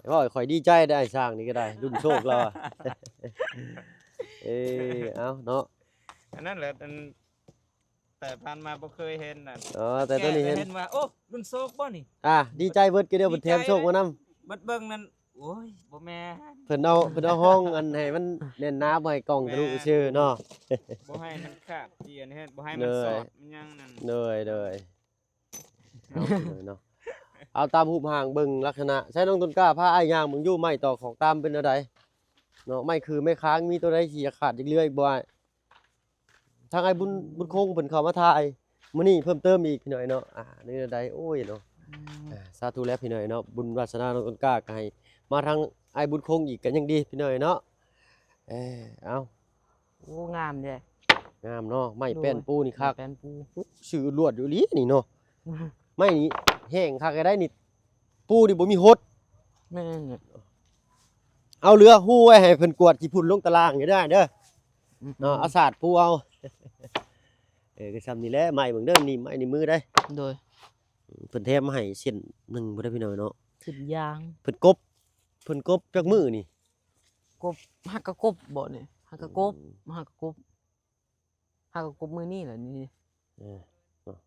ໂອ້ຍ ຂ້ອຍດີໃຈໄດ໋ ອ້າຍຊ່າງນີ້ກໍໄດ້ ລຸ້ນໂຊກລາວອະ. ເອີ ເອົາເນາະ ອັນນັ້ນແຫຼະ ອັນ ແຕ່ຜ່ານມາບໍ່ເຄີຍເຫັນນັ້ນ. ອໍ ແຕ່ຕອນນີ້ເຫັນ ເຫັນວ່າ ໂອ້ ລຸ້ນໂຊກບໍ່ນີ້? ອ່າ ດີໃຈເບິດ ກໍດຽວເພິ່ນແຖມໂຊກມານຳ. ບັດເບິ່ງນັ້ນ ໂອ້ຍ ບໍ່ແມ່ນ. ເພິ່ນເອົາ ເພິ່ນເອົາຫ້ອງອັນໃຫ້ມັນແໜ້ນໜາ ບໍ່ໃຫ້ກ້ອງທະລຸຊື່ເນາະ. ບໍ່ໃຫ້ມັນຂາດຈຽນ ເຮັດ ບໍ່ໃຫ້ມັນສອດ ມັນຫຍັງນັ້ນ. ໂດຍ ໂດຍ. ເອົາ ເນາະ ເອົາຕາມຮູບຮ່າງເບິ່ງລັກສະນະ. ໃຊ້ນ້ອງຕົ້ນກ້າພາອ້າຍຍ່າງເບິ່ງຢູ່ ໄມ້ຕອກຂອກຕາມເປັນແນວໃດເນາະ? ໄມ້ຄືໄມ້ຄ້າງ ມີຕົວໃດທີ່ຢາກຂາດຢາກເຫຼືອອີກບໍ່ອ້າຍ? ທາງອ້າຍບຸນ ບຸນຄົງເພິ່ນເຂົ້າມາຖ່າຍມື້ນີ້ເພີ່ມເຕີມອີກ ພີ່ນ້ອງເນາະ. ອ່າ ແນວໃດ ໂອ້ຍເນາະ. ອືມ ອ່າ ສາທຸແຫຼະ ພີ່ນ້ອງເນາະ. ບຸນວາສະໜານ້ອງຕົ້ນກ້າກໍໃຫ້ມາທາງອ້າຍບຸນຄົງອີກກໍຍັງດີ ພີ່ນ້ອງເນາະ. ເອີ ເອົາ ໂອ້ ງາມເດ້ ງາມເນາະ. ໄມ້ແປ້ນປູນີ້ຄັກ ແປ້ນປູ ຊື່ລວດຢູ່ອີ່ຫຼີນີ້ເນາະ. ໄມ້ນີ້ແຮງຄັກໄດ້ນີ້ ປູນີ້ບໍ່ມີຫົດ. ແມ່ນ ເອົາເຫຼືອຫູໄວ້ໃຫ້ເພິ່ນກວດຂີ້ຝຸ່ນລົງຕາລ່າງຢູ່ເດີອ້າຍເດີ. ອືມ ເນາະ ເອົາສາດປູເອົາ. ເອີ ກໍຊ່ຳນີ້ແຫຼະ ໄມ້ເບິ່ງເດີ ນີ້ໄມ້ນີ້ມືໄດ້. ໂດຍ. ເພິ່ນແຖມມາໃຫ້ເສັ້ນໜຶ່ງພຸ້ນເດີ ພີ່ນ້ອງເນາະ ເສັ້ນຢາງ. ເພິ່ນກົບ ເພິ່ນກົບຈັກມື້ນີ້? ກົບ ຫາກະກົບບໍ່ນີ້ ຫາກະກົບ. ອືມ ຫາກະກົບ ຫາກະກົບມື້ນີ້ແຫຼະນີ້. ເອີ ເນາະ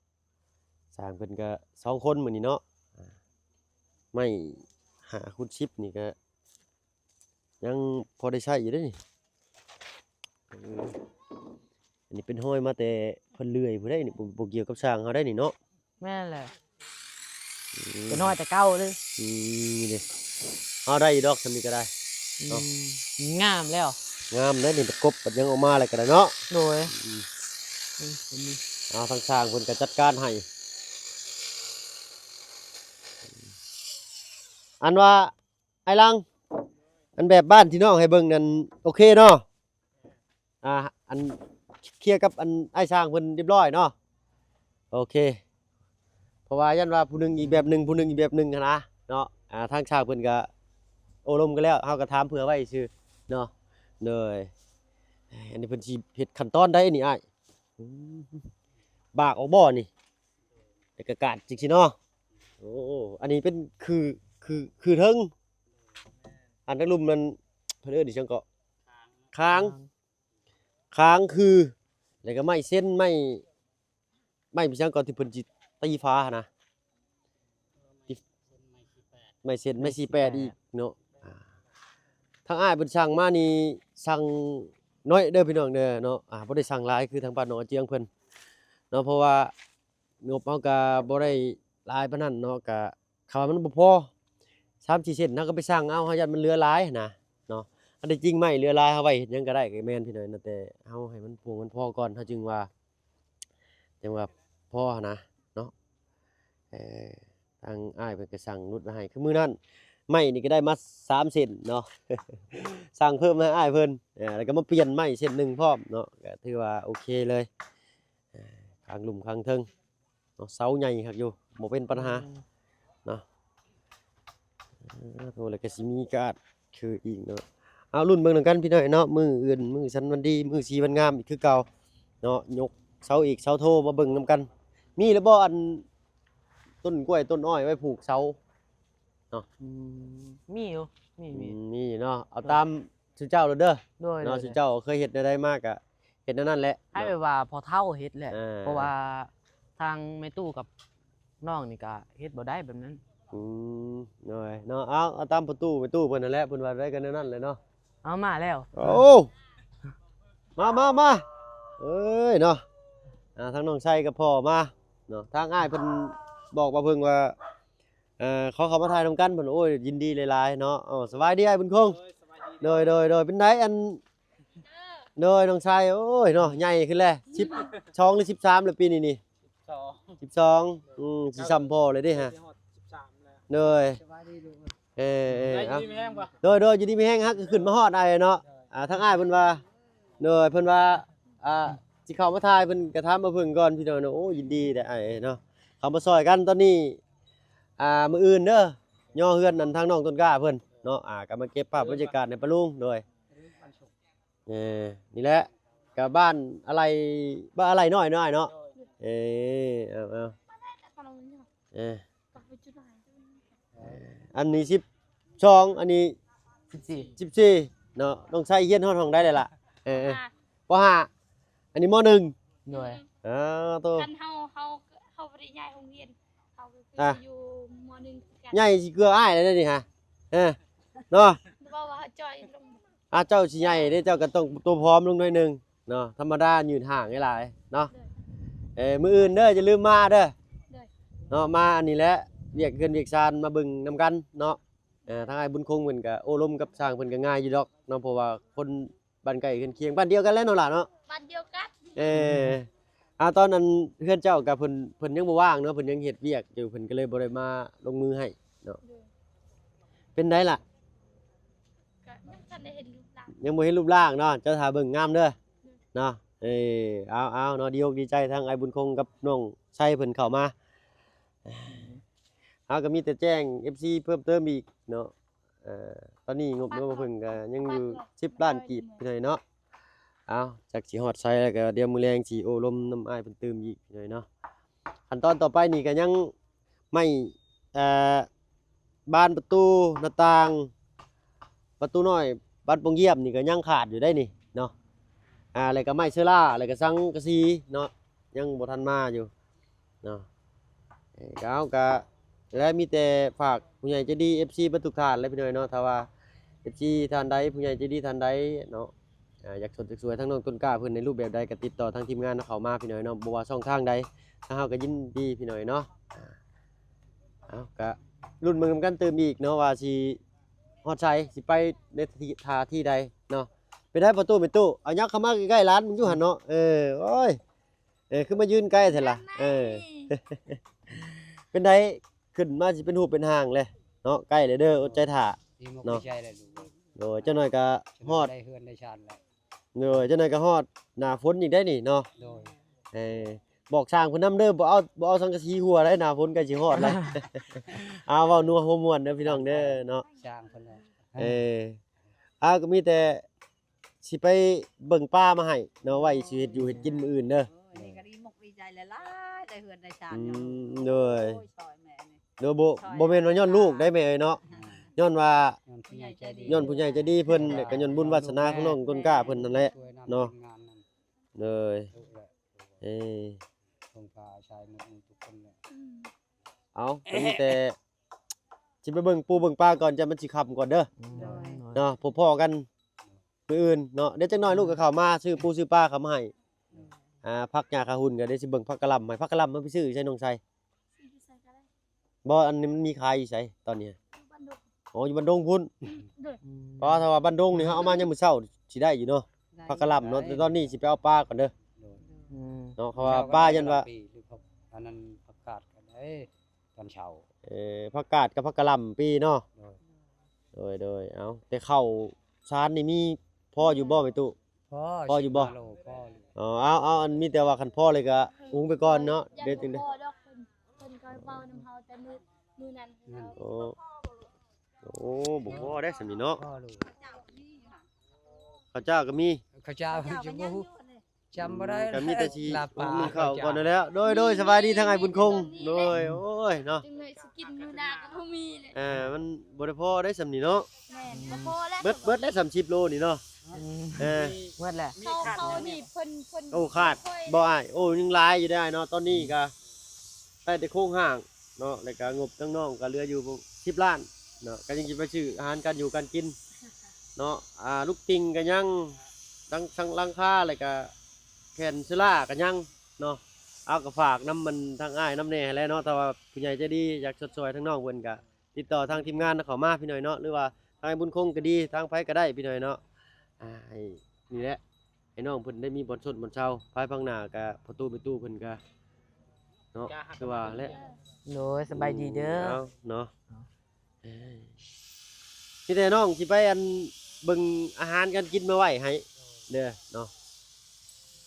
ຊ່າງເພິ່ນກະສອງຄົນມື້ນີ້ເນາະ. ອ່າ ໄມ້ຫ້າຄູນສິບນີ້ກະຍັງພໍໄດ້ໃຊ້ຢູ່ເດ້ນີ້. ເອີ ອັນນີ້ເປັນຮອຍມາແຕ່ເພິ່ນເລື່ອຍພຸ້ນເດ້ນີ້ ບໍ່ ບໍ່ກ່ຽວກັບຊ່າງເຮົາໄດ້ນີ້ເນາະ. ແມ່ນແຫຼະ. ອືມ ເປັນຮອຍແຕ່ເກົ່າເລີຍ. ອືມ ນີ້ເດ້ ເອົາໄດ້ຢູ່ດອກ ຊ່ຳນີ້ກໍໄດ້. ອືມ ເນາະ ງາມແລ້ວ ງາມເດ້ນີ້ ປະກົບປັດຍັງອອກມາແລ້ວກໍໄດ້ເນາະ. ໂດຍ. ອືມ ນີ້ ນີ້ ເອົາ ທາງຊ່າງເພິ່ນກໍຈັດການໃຫ້. ອັນວ່າ ອ້າຍຫຼັງ ອັນແບບບ້ານທີ່ນ້ອງໃຫ້ເບິ່ງນັ້ນ ໂອເຄເນາະ? ອ່າ ອັນ ເຄຍກັບອັນອ້າຍຊ່າງເພິ່ນຮຽບຮ້ອຍເນາະ? ໂອເຄ ເພາະວ່າຢ້ານວ່າຜູ້ໜຶ່ງອີກແບບໜຶ່ງ ຜູ້ໜຶ່ງອີກແບບໜຶ່ງຫັ້ນນະເນາະ. ອ່າ ທາງຊ່າງເພິ່ນກະໂອ້ລົມກັນແລ້ວ ເຮົາກະຖາມເຜື່ອໄວ້ຊື່ເນາະ. ໂດຍ. ອັນນີ້ເພິ່ນຊິເຮັດຂັ້ນຕອນໃດນີ້ອ້າຍ? ອືມ ບາກອອກບໍ່ນີ້? ແລ້ວກະກາດຈັ່ງຊີ້ເນາະ. ໂອ້ ອັນນີ້ເປັນຄື ຄື ຄືເທິງ ອັນທາງລຸ່ມນັ້ນເພິ່ນເອີ້ນອີ່ຫຍັງເກາະ? ຄາງ ຄາງ ຄາງຄື ແລ້ວກະໄມ້ເຊັນ ໄມ້ ໄມ້ອີ່ຫຍັງເກາະທີ່ເພິ່ນຊິຕີຝາຫັ້ນນະ? ໄມ້ເຊັນ ໄມ້ສີ່ແປດອີກເນາະ. ອ່າ ທາງອ້າຍເພິ່ນສັ່ງມານີ້ ສັ່ງໜ້ອຍເດີພີ່ນ້ອງເດີເນາະ. ອ່າ ບໍ່ໄດ້ສັ່ງຫຼາຍຄືທາງບ້ານໜອງອາເຈືອງເພິ່ນເນາະ ເພາະວ່າງົບເຮົາກະບໍ່ໄດ້ຫຼາຍປານນັ້ນເນາະ. ກະ ຄຳວ່າມັນບໍ່ພໍ ສາມສີ່ເສັ້ນ ເຮົາກໍໄປສັ່ງເອົາ ເຮົາຢ້ານມັນເຫຼືອຫຼາຍຫັ້ນນະເນາະ. ອັນທີ່ຈິງໄມ້ເຫຼືອຫຼາຍ ເຮົາໄວ້ເຮັດຫຍັງກໍໄດ້ ກໍແມ່ນພີ່ນ້ອງ ແຕ່ເຮົາໃຫ້ມັນພຽງມັນພໍກ່ອນ ເຮົາຈຶ່ງວ່າ ຈັ່ງວ່າພໍຫັ້ນນະເນາະ. ເອີ ທາງອ້າຍເພິ່ນກໍສັ່ງຫຼຸດມາໃຫ້ ຄືມື້ນັ້ນ ໄມ້ນີ້ກໍໄດ້ມາສາມເສັ້ນເນາະ ສັ່ງເພີ່ມໃຫ້ອ້າຍເພິ່ນ. ເອີ ແລ້ວກໍມາປ່ຽນໄມ້ເສັ້ນໜຶ່ງພ້ອມເນາະ ກໍຖືວ່າໂອເຄເລີຍ. ເອີ ຂ້າງລຸ່ມຂ້າງເທິງ ເນາະ ເສົາໃຫຍ່ຄັກຢູ່ ບໍ່ເປັນບັນຫາ ອືມ ເນາະ. ເອີ ໂທ ແລ້ວກໍຊິມີກາດຄືອີກເນາະ. ເອົາ ລຸ້ນເບິ່ງນຳກັນພີ່ນ້ອງເນາະ ມື້ອື່ນ ມື້ສັນວັນດີ ມື້ສີວັນງາມອີກຄືເກົ່າເນາະ. ຍົກເສົາເອກເສົາໂທມາເບິ່ງນຳກັນ. ມີແລ້ວບໍ່ ອັນ ຕົ້ນກ້ວຍຕົ້ນອ້ອຍໄວ້ຜູກເສົາເນາະ? ອືມ ມີຢູ່ ມີ ມີ ອືມ ມີເນາະ. ເອົາຕາມ ສຸເຈົ້າໂລດເດີ. ໂດຍ ເນາະ ໂດຍ ສຸເຈົ້າເຄີຍເຮັດແນວໃດມາກະເຮັດແນວນັ້ນແຫຼະ ໃຫ້ແບບວ່າພໍ່ເຖົ້າເຮັດແຫຼະ. ເອີ ເພາະວ່າທາງແມ່ຕູ້ກັບນ້ອງນີ້ກະເຮັດບໍ່ໄດ້ແບບນັ້ນ. ອືມ ໂດຍ ເນາະ. ເອົາ ເອົາຕາມພໍ່ຕູ້ແມ່ຕູ້ເພິ່ນຫັ້ນແຫຼະ ເພິ່ນວ່າໄດ້ກໍແນວນັ້ນແຫຼະເນາະ. ເອົາ ມາແລ້ວ. ໂອ້ ມາ ມາ ມາ ເອີຍເນາະ. ອ່າ ທາງນ້ອງໄຊກັບພໍ່ມາເນາະ ທາງອ້າຍເພິ່ນບອກວ່າເພິ່ນວ່າ ເອີ ຂໍເຂົ້າມາຖ່າຍນຳກັນເພິ່ນ. ໂອ້ຍ ຍິນດີຫຼາຍໆເນາະ. ເອົາ ສະບາຍດີອ້າຍບຸນຄົງ. ໂດຍ ໂດຍ ໂດຍ ເປັນໃດ ອັນ ໂດຍ ນ້ອງຊາຍ. ໂອ້ຍເນາະ ໃຫຍ່ຂຶ້ນແລ້ວ ສິບສອງ ຫຼື ສິບສາມແລ້ວປີນີ້ນີ້? ສິບສອງ ສິບສອງ. ອືມ ຊິຊ່ຳພໍ່ເລີຍເດ້ຮະ. ໂດຍ ສະບາຍດີລູກ. ເອີ ເອີ ເອົາ ຢູ່ດີມີແຮງບໍ່? ໂດຍ ໂດຍ ຢູ່ດີມີແຮງ. ຫາກຂຶ້ນມາຮອດອ້າຍເນາະ. ໂດຍ ອ່າ ທາງອ້າຍເພິ່ນວ່າ ໂດຍ ເພິ່ນວ່າ ອ່າ ຊິເຂົ້າມາຖ່າຍ ເພິ່ນກະຖາມມາເພິ່ນກ່ອນ ພີ່ນ້ອງເນາະ. ໂອ້ ຍິນດີເດ້ອ້າຍເນາະ ເຂົ້າມາຊ່ອຍກັນ. ຕອນນີ້ ອ່າ ມື້ອື່ນເດີ ຍໍເຮືອນນັ້ນທາງນ້ອງຕົ້ນກ້າເພິ່ນເນາະ ອ່າ ກໍມາເກັບພາບບັນຍາກາດໃຫ້ປ້າລຸງ. ໂດຍ ເອີ ນີ້ແຫຼະ ກໍບ້ານອາໄຫຼ່ ບ້ານອາໄຫຼ່ນ້ອຍເນາະອ້າຍເນາະ. ເອີ ເອົາ ເອົາ ເອີ ອັນນີ້ສິບສອງ ອັນນີ້ສິບສີ່ ສິບສີ່ເນາະ. ນ້ອງໄຊຮຽນຮອດຫ້ອງໃດແລ້ວລະ? ເອີ ປໍຫ້າ ປໍຫ້າ ອັນນີ້ມໍໜຶ່ງ. ໂດຍ ເອີ ໂຕ ຄັນເຮົາ ເຮົາ ເຮົາບໍ່ໄດ້ຍ້າຍໂຮງຮຽນ ເຮົາກໍຄື ອ່ະ ຢູ່ ມໍໜຶ່ງຄືກັນ ໃຫຍ່ຊິເກືອອ້າຍແລ້ວເດ້ນີ້ຫາ ເອີ ເນາະ ເວົ້າວ່າເຮົາຈ່ອຍລົງ ອ່າ ເຈົ້າຊິໃຫຍ່ເດ້ ເຈົ້າກໍຕ້ອງຕົວຜອມລົງໜ້ອຍໜຶ່ງເນາະ ທຳມະດາຍືດຫ່າງຫຼາຍໆເນາະ ໂດຍ ເອີ ມື້ອື່ນເດີ ຢ່າລືມມາເດີ ໂດຍ ເນາະ ມາອັນນີ້ແຫຼະ ວຽກເຮືອນວຽກຊານມາເບິ່ງນຳກັນເນາະ ເອີ ທາງອ້າຍບຸນຄົງເພິ່ນກໍໂອ້ລົມກັບຊ່າງເພິ່ນກໍງ່າຍຢູ່ດອກເນາະ ເພາະວ່າຄົນ ບ້ານໃກ້ເຮືອນຄຽງ ບ້ານດຽວກັນແຫຼະເນາະຫຼາເນາະ ບ້ານດຽວກັນ ເອີ ອ່າ ຕອນນັ້ນເຮືອນເຈົ້າກໍເພິ່ນ ເພິ່ນຍັງບໍ່ວ່າງເນາະ ເພິ່ນຍັງເຮັດວຽກຢູ່ ເພິ່ນກໍເລີຍບໍ່ໄດ້ມາລົງມືໃຫ້ເນາະ ໂດຍ ເປັນໃດລະ ກໍຍັງບໍ່ທັນໄດ້ເຫັນຮູບຮ່າງ ຍັງບໍ່ເຫັນຮູບຮ່າງເນາະ ເຈົ້າຖ້າເບິ່ງງາມເດີ ໂດຍ ເນາະ ເອີ ເອົາໆເນາະ ດີອົກດີໃຈທາງອ້າຍບຸນຄົງກັບນ້ອງໄຊເພິ່ນເຂົ້າມາ ເຮົາກໍມີແຕ່ແຈ້ງເອັຟຊີເພີ່ມເຕີມອີກເນາະ ເອີ ຕອນນີ້ງົບເງິນບໍ່ເພິ່ງກໍຍັງຢູ່ສິບລ້ານກີບພີ່ນ້ອງເນາະ ເອົາ ຈັກຊິຮອດໃສແລ້ວ ກໍດຽວມື້ແລງຊິໂອ້ລົມນຳອ້າຍເພິ່ນຕື່ມອີກພີ່ນ້ອງເນາະ ຂັ້ນຕອນຕໍ່ໄປນີ້ກໍຍັງໄມ້ ເອີ ບານປະຕູໜ້າຕ່າງ ປະຕູນ້ອຍ ບານປ່ອງຢ້ຽມນີ້ກໍຍັງຂາດຢູ່ໄດ໋ນີ້ເນາະ ອ່າ ແລ້ວກໍໄມ້ເຊີລາ ແລ້ວກໍສັງກະສີເນາະ ຍັງບໍ່ທັນມາຢູ່ເນາະ ເອີ ກໍເຮົາກໍ ແລະ ມີແຕ່ຝາກຜູ້ໃຫຍ່ໃຈດີ ເອັຟຊີ ເບິດທຸກທ່ານແຫຼະພີ່ນ້ອງເນາະ ຖ້າວ່າ ເອັຟຊີ ທ່ານໃດ ຜູ້ໃຫຍ່ໃຈດີທ່ານໃດເນາະ ອ່າ ຢາກຊົດຢາກຊ່ວຍທາງນ້ອງຕົ້ນກ້າເພິ່ນໃນຮູບແບບໃດ ກໍຕິດຕໍ່ທາງທີມງານເຮົາເຂົ້າມາພີ່ນ້ອງເນາະ ບໍ່ວ່າຊ່ອງທາງໃດ ທາງເຮົາກໍຍິນດີພີ່ນ້ອງເນາະ ອ່າ ເອົາ ກໍລຸ້ນເບິ່ງນຳກັນຕື່ມອີກເນາະ ວ່າຊິຮອດໃສ ຊິໄປໃນທີ່ ທ່າທີ່ໃດເນາະ ເປັນໃດປະຕູ ແມ່ຕູ້ ເອົາ ຍັບເຂົ້າມາໃກ້ໆ ຫຼານມັນຢູ່ຫັ້ນເນາະ ເອີ ໂອ້ຍ ເອີ ຄືມາຢືນໃກ້ແທ້ລະ ເອີ ເປັນໃດ ຂຶ້ນມາຊິເປັນຮູບເປັນຮ່າງແລ້ວເນາະ ໃກ້ແລ້ວເດີ ອົດໃຈຖ້າເນາະ ໂດຍ ຈັກໜ້ອຍກໍຮອດ ໄດ້ເຮືອນໄດ້ຊານແລ້ວ ໂດຍ ຈັກໜ້ອຍກໍຮອດໜ້າຝົນອີກໄດ໋ນີ້ເນາະ ໂດຍ ເອີ ບອກຊ່າງເພິ່ນນຳເດີ ບໍ່ເອົາ ບໍ່ເອົາສັງກະສີຫົວໄດ໋ ໜ້າຝົນໃກ້ຊິຮອດແລ້ວ ເອົາ ເວົ້ານົວຫົວມ່ວນເດີພີ່ນ້ອງເດີເນາະ ຊ່າງເພິ່ນແຫຼະ ເອີ ເອົາ ກໍມີແຕ່ ຊິໄປເບິ່ງປາມາໃຫ້ເນາະ ໄວ້ຊິເຮັດຢູ່ເຮັດກິນມື້ອື່ນເດີ ໂອ້ຍ ນີ້ກໍດີອົກດີໃຈຫຼາຍໆ ໄດ້ເຮືອນໄດ້ຊານ ອືມ ໂດຍ ໂອ້ຍ ຊ່ອຍແມ່ນີ້ ໂດຍ ບໍ່ ຊ່ອຍ ບໍ່ແມ່ນວ່າຍ້ອນລູກໄດ໋ແມ່ເອີຍເນາະ ອືມ ຍ້ອນວ່າ ຍ້ອນຜູ້ໃຫຍ່ໃຈດີ ຍ້ອນຜູ້ໃຫຍ່ໃຈດີເພິ່ນ ແລະກໍຍ້ອນບຸນວາດສະໜາຂອງນ້ອງຕົ້ນກ້າເພິ່ນນັ້ນແຫຼະເນາະ ໂດຍ ເອີ ເພິ່ງພາອາໄສໝົດທຸກຄົນແຫຼະ ອືມ ເອົາ ກໍມີແຕ່ ຊິໄປເບິ່ງປູເບິ່ງປາກ່ອນ ຈັກມັນຊິຄ່ຳກ່ອນເດີ ອືມ ໂດຍ ເນາະ ພໍ້ໆກັນມື້ອື່ນເນາະ ດຽວຈັກໜ້ອຍລູກກໍເຂົ້າມາ ຊື້ປູຊື້ປາເຂົ້າມາໃຫ້ ອືມ ອ່າ ຜັກຫຍ້າຂາຫຸ່ນ ກໍດຽວຊິເບິ່ງຜັກກະຫຼ່ຳໃຫ້ ຜັກກະຫຼ່ຳມັນໄປຊື້ຢູ່ໃສນ້ອງໄຊ ບໍ່ ອັນນີ້ມັນມີຂາຍຢູ່ໃສຕອນນີ້ ຢູ່ບ້ານດົງ ອໍ ຢູ່ບ້ານດົງພຸ້ນ ໂດຍ ອືມ ເພາະວ່າຖ້າວ່າບ້ານດົງນີ້ ເຮົາເອົາມາຍາມມື້ເຊົ້າ ຊິໄດ້ຢູ່ເນາະ ໄດ້ ຜັກກະຫຼ່ຳເນາະ ໄດ້ ແຕ່ຕອນນີ້ຊິໄປເອົາປາກ່ອນເດີ ໂດຍ ອືມ ເນາະ ເພາະວ່າປາຢ້ານວ່າ ອັນນັ້ນຜັກກາດກໍໄດ້ ຕອນເຊົ້າ ເອີ ຜັກກາດກັບຜັກກະຫຼ່ຳປີເນາະ ໂດຍ ໂດຍ ໂດຍ ເອົາ ແຕ່ເຂົ້າສານນີ້ມີພໍຢູ່ບໍ່ແມ່ຕູ້ ພໍ ພໍຢູ່ບໍ່ ສິບໂລ ພໍຢູ່ ອໍ ເອົາ ເອົາ ອັນມີແຕ່ວ່າຄັນພໍເລີຍກະຫຸງໄປກ່ອນເນາະ ດຽວຈັ່ງໃດ ພໍດອກ ເພິ່ນ ເພິ່ນກໍເວົ້ານຳເຮົາແຕ່ມື້ ມື້ນັ້ນ ໂອ້ ໂອ້ ບໍ່ພໍໄດ໋ສ່ຳນີ້ເນາະ ພໍໂລດ ເຂົ້າເຈົ້າກໍມີ ເຂົ້າເຈົ້າ ເຈົ້າກໍຍັງຢູ່ ຈຳບໍ່ໄດ້ ອືມ ກໍມີແຕ່ຊິ ລາບປາ ໜຶ້ງເຂົ້າກ່ອນນັ້ນແຫຼະ ໂດຍ ໂດຍ ສະບາຍດີທາງອ້າຍບຸນຄົງ ໂດຍ ໂອ້ຍ ເນາະ ຈັ່ງໃດຊິກິນມື້ໜ້າກໍບໍ່ມີແຫຼະ ເອີ ມັນບໍ່ໄດ້ພໍໄດ້ສ່ຳນີ້ເນາະ ແມ່ນ ບໍ່ພໍແລ້ວ ເບິດ ເບິດແລ້ວ ສາມສິບໂລນີ້ເນາະ ອືມ ເອີ ເບິດແລ້ວ ເຂົາ ເຂົານີ້ເພິ່ນ ເພິ່ນ ໂອ້ ຂາດບໍ່ອ້າຍ ໂອ້ ຍັງຫຼາຍຢູ່ເດ້ອ້າຍເນາະ ຕອນນີ້ກໍໄດ້ແຕ່ໂຄງຮ່າງເນາະ ແລ້ວກໍງົບທາງນ້ອງກໍເຫຼືອຢູ່ສິບລ້ານເນາະ ກໍຍັງຊິໄປຊື້ອາຫານການຢູ່ການກິນເນາະ ອ່າ ລູກຕິ່ງກໍຍັງ ຫຼັງ ຫຼັງຄາ ແລ້ວກໍ ແຜ່ນເຊລາກໍຍັງເນາະ ເອົາ ກໍຝາກນຳມັນທາງອ້າຍນຳແດ່ຫັ້ນແຫຼະເນາະ ຖ້າວ່າຜູ້ໃຫຍ່ໃຈດີຢາກຊົດຊ່ອຍທາງນ້ອງເພິ່ນກໍຕິດຕໍ່ທາງທີມງານເຂົ້າມາພີ່ນ້ອງເນາະ ຫຼືວ່າທາງອ້າຍບຸນຄົງກໍດີ ທາງໃຜກໍໄດ້ພີ່ນ້ອງເນາະ ອ່າ ໃຫ້ ນີ້ແຫຼະ ໃຫ້ນ້ອງເພິ່ນໄດ້ມີບ່ອນຊົດບ່ອນເຊົາ ພາຍພາກໜ້າກໍພໍ່ຕູ້ແມ່ຕູ້ເພິ່ນກໍເນາະ ຄືວ່າແຫຼະ ໂດຍ ສະບາຍດີເດີ ເອົາເນາະ ເອີ ມີແຕ່ນ້ອງຊິໄປ ອັນ ເບິ່ງອາຫານການກິນມາໄວ້ໃຫ້ເດີເນາະ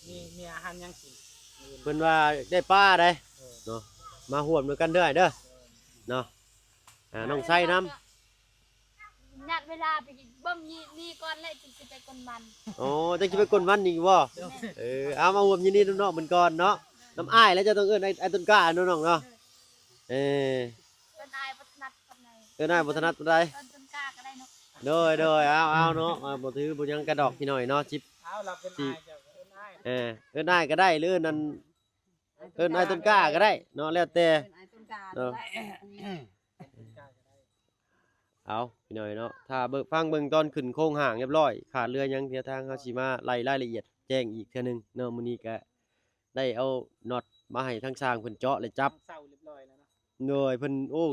ມີ ມີອາຫານຫຍັງກິນ ເພິ່ນວ່າໄດ້ປາໄດ໋ ເອີ ເນາະ ມາຮ່ວມນຳກັນເດີອ້າຍເດີ ເອີ ເນາະ ອ່າ ນ້ອງໄຊນຳ ນັດເວລາໄປເບິ່ງນີ້ ນີ້ກ່ອນແຫຼະ ຈຶ່ງຊິໄປກົນວັນ ອໍ ຈັ່ງຊິໄປກົນວັນອີກບໍ່ ເອີ ເອົາ ມາຮ່ວມຍິນດີນຳນ້ອງເພິ່ນກ່ອນເນາະ ນຳອ້າຍແລ້ວ ເຈົ້າຕ້ອງເອີ້ນອ້າຍ ອ້າຍຕົ້ນກ້າເນາະນ້ອງເນາະ ເອີ ເອີ້ນອ້າຍບໍ່ຖະໜັດປານໃດ ເອີ້ນອ້າຍບໍ່ຖະໜັດປານໃດ ເອີ້ນຕົ້ນກ້າກໍໄດ້ເນາະ ໂດຍ ໂດຍ ເອົາ ເອົາເນາະ ບໍ່ຖືບໍ່ຫຍັງກັນດອກພີ່ນ້ອງເນາະ ຊິ ເອົາ ລາວເປັນອ້າຍ ຊິ ເຈົ້າກໍເອີ້ນອ້າຍ ເອີ ເອີ້ນອ້າຍກໍໄດ້ ຫຼືເອີ້ນອັນ ເອີ້ນອ້າຍຕົ້ນກ້າກໍໄດ້ເນາະ ແລ້ວແຕ່ ເອີ້ນອ້າຍຕົ້ນກ້າ ເນາະ ກໍໄດ້ ເອົາ ພີ່ນ້ອງເນາະ ຖ້າເບິ່ງ ຟັງເບິ່ງຕອນຂຶ້ນໂຄງຮ່າງຮຽບຮ້ອຍ ຂາດເຫຼືອຫຍັງ ດຽວທາງເຮົາຊິມາໄລ່ລາຍລະອຽດແຈ້ງອີກເທື່ອໜຶ່ງເນາະ. ມື້ນີ້ກໍໄດ້ເອົານັອດມາໃຫ້ທາງຊ່າງເພິ່ນເຈາະ ແລະ ຈັບ ເຊົາຮຽບຮ້ອຍແລ້ວເນາະ. ໂດຍ ເພິ່ນ ໂອ້